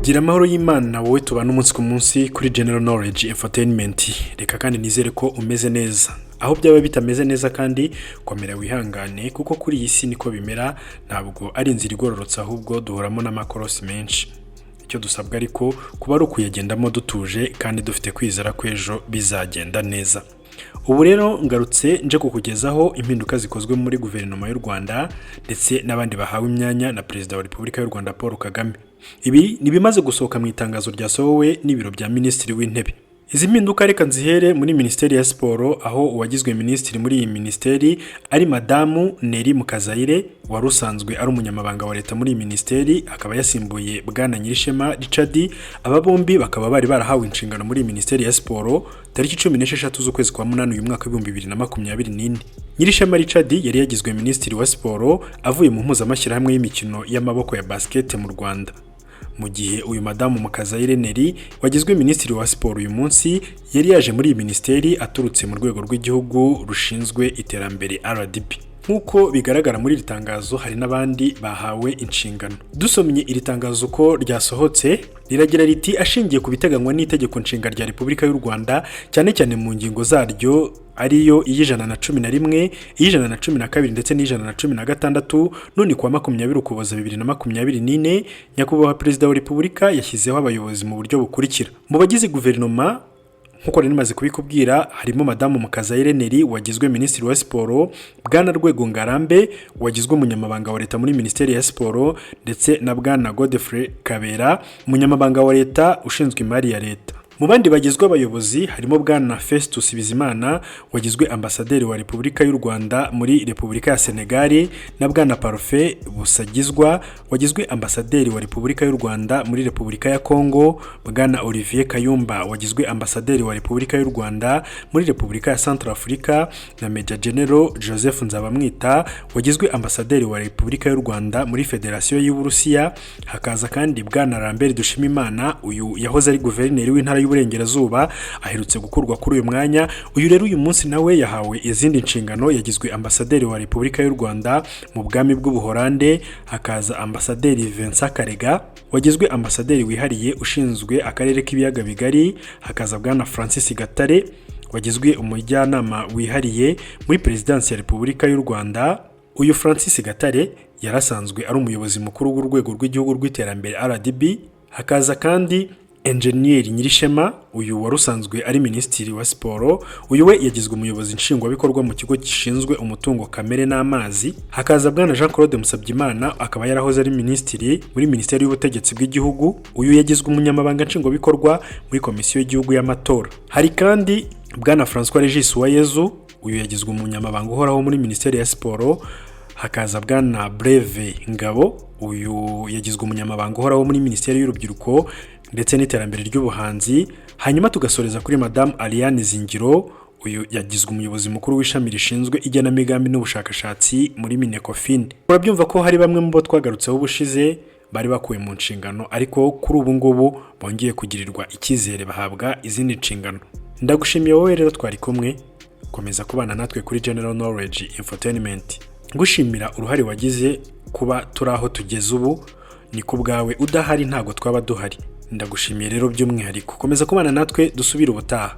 Gira amahoro y'Imana wowe tubana umunsi ku munsi kuri General Knowledge Infotainment. Reka kandi nizere ko umeze neza. Aho byaba bitameze neza kandi, komera wihangane, kuko kuri iyi si niko bimera. Ntabwo ari inzira igororotse, ahubwo duhuramo n'amakorosi menshi. Icyo dusabwa ariko kuba ari ukuyagendamo dutuje kandi dufite kwizera ko ejo bizagenda neza. Ubu rero ngarutse nje kukugezaho impinduka zikozwe muri Guverinoma y'u Rwanda ndetse n'abandi bahawe imyanya na Perezida wa Repubulika y'u Rwanda Paul Kagame. Ibi ni ibimaze gusohoka mu itangazo ryasohowe n'ibiro bya Minisitiri w'Intebe. Izi mpinduka reka nzihere muri Minisiteri ya Siporo, aho uwagizwe minisitiri muri iyi minisiteri ari Madamu Nelly Mukazayire, wari usanzwe ari umunyamabanga wa leta muri iyi minisiteri, akaba yasimbuye Bwana Nyirishema Richard. Aba bombi bakaba bari barahawe inshingano muri iyi Minisiteri ya Siporo tariki 16 z'ukwezi kwa munani uyu mwaka w'2024. Nyirishema Richard yari yagizwe Minisitiri wa Siporo avuye mu mpuzamashyirahamwe y'imikino y'amaboko ya basket mu Rwanda, mu gihe uyu Madamu Mukazayire Nelly wagizwe Minisitiri wa Siporo uyu munsi yari yaje muri iyi minisiteri aturutse mu Rwego rw'Igihugu rushinzwe Iterambere, RDB. Nk'uko bigaragara muri iri tangazo, hari n'abandi bahawe inshingano. Dusomye iri tangazo uko ryasohotse, riragira riti: "Ashingiye ku biteganywa n'Itegeko Nshinga rya Repubulika y'u Rwanda, cyane cyane mu ngingo zaryo ariyo iy'ijana na cumi na rimwe, iy'ijana na cumi na kabiri ndetse n'iy'ijana na cumi na gatandatu, none kuwa 20 Ukuboza 2024, Nyakubahwa Perezida wa Repubulika yashyizeho abayobozi mu buryo bukurikira: Mu bagize guverinoma, nk'uko nari maze kubikubwira, harimo Madamu Mukazayire Nelly wagizwe Minisitiri wa Siporo, Bwana Rwego Ngarambe wagizwe Umunyamabanga wa Leta muri Minisiteri ya Siporo, ndetse na Bwana Godfrey Kabera, Umunyamabanga wa Leta ushinzwe imari ya Leta. Mu bandi bagizwe abayobozi harimo Bwana Festus Bizimana wagizwe Ambasaderi wa Repubulika y'u Rwanda muri Repubulika ya Senegali, na Bwana Parfait Busagizwa wagizwe Ambasaderi wa Repubulika y'u Rwanda muri Repubulika ya Kongo, Bwana Olivier Kayumba wagizwe Ambasaderi wa Repubulika y'u Rwanda muri Repubulika ya Centrafrica, na Major General Joseph Nzabamwita wagizwe Ambasaderi wa Repubulika y'u Rwanda muri Federasiyo y'Uburusiya. Hakaza kandi Bwana Lambert Dushimimana. Uyu yahoze ari Guverineri w'Intara y'Uburengerazuba, aherutse gukurwa kuri uyu mwanya. Uyu rero uyu munsi nawe yahawe izindi nshingano, yagizwe Ambasaderi wa Repubulika y'u Rwanda mu Bwami bw'Ubuholande. Hakaza Ambasaderi Vincent Karega wagizwe Ambasaderi wihariye ushinzwe akarere k'Ibiyaga Bigari. Hakaza Bwana Francis Gatare wagizwe Umujyanama wihariye muri Perezidansi ya Repubulika y'u Rwanda. Uyu Francis Gatare yarasanzwe ari umuyobozi mukuru w'Urwego rw'Igihugu rw'Iterambere, RDB. Hakaza kandi Enjeniyeri Nyirishema, uyu wari usanzwe ari Minisitiri wa Siporo. Uyu we yagizwe Umuyobozi Nshingwabikorwa mu kigo gishinzwe umutungo kamere n'amazi. Hakaza Bwana Jean Claude Musabyimana, akaba yarahoze ari Minisitiri muri Minisiteri y'Ubutegetsi bw'Igihugu. Uyu yagizwe Umunyamabanga Nshingwabikorwa muri Komisiyo y'Igihugu y'Amatora. Hari kandi Bwana Francois Regis Uwayezu, uyu yagizwe Umunyamabanga Uhoraho muri Minisiteri ya Siporo. Hakaza Bwana Breve Ngabo, uyu yagizwe Umunyamabanga Uhoraho muri Minisiteri y'Urubyiruko ndetse n'Iterambere ry'Ubuhanzi. Hanyuma tugasoreza kuri Madamu Ariane Zingiro, uyu yagizwe Umuyobozi Mukuru w'ishami rishinzwe igenamigambi n'ubushakashatsi muri MINECOFIN. Urabyumva ko hari bamwe mu bo twagarutseho ubushize bari bakuwe mu nshingano, ariko kuri ubu ngubu bongeye kugirirwa icyizere bahabwa izindi nshingano. Ndagushimiye wowe rero twari kumwe. Komeza kubana natwe kuri General Knowledge Infotainment. Ngushimira uruhare wagize kuba turi aho tugeze ubu. Ni ku bwawe, udahari ntabwo twaba duhari. Ndagushimiye rero by'umwihariko. Komeza kubana natwe, dusubire ubutaha.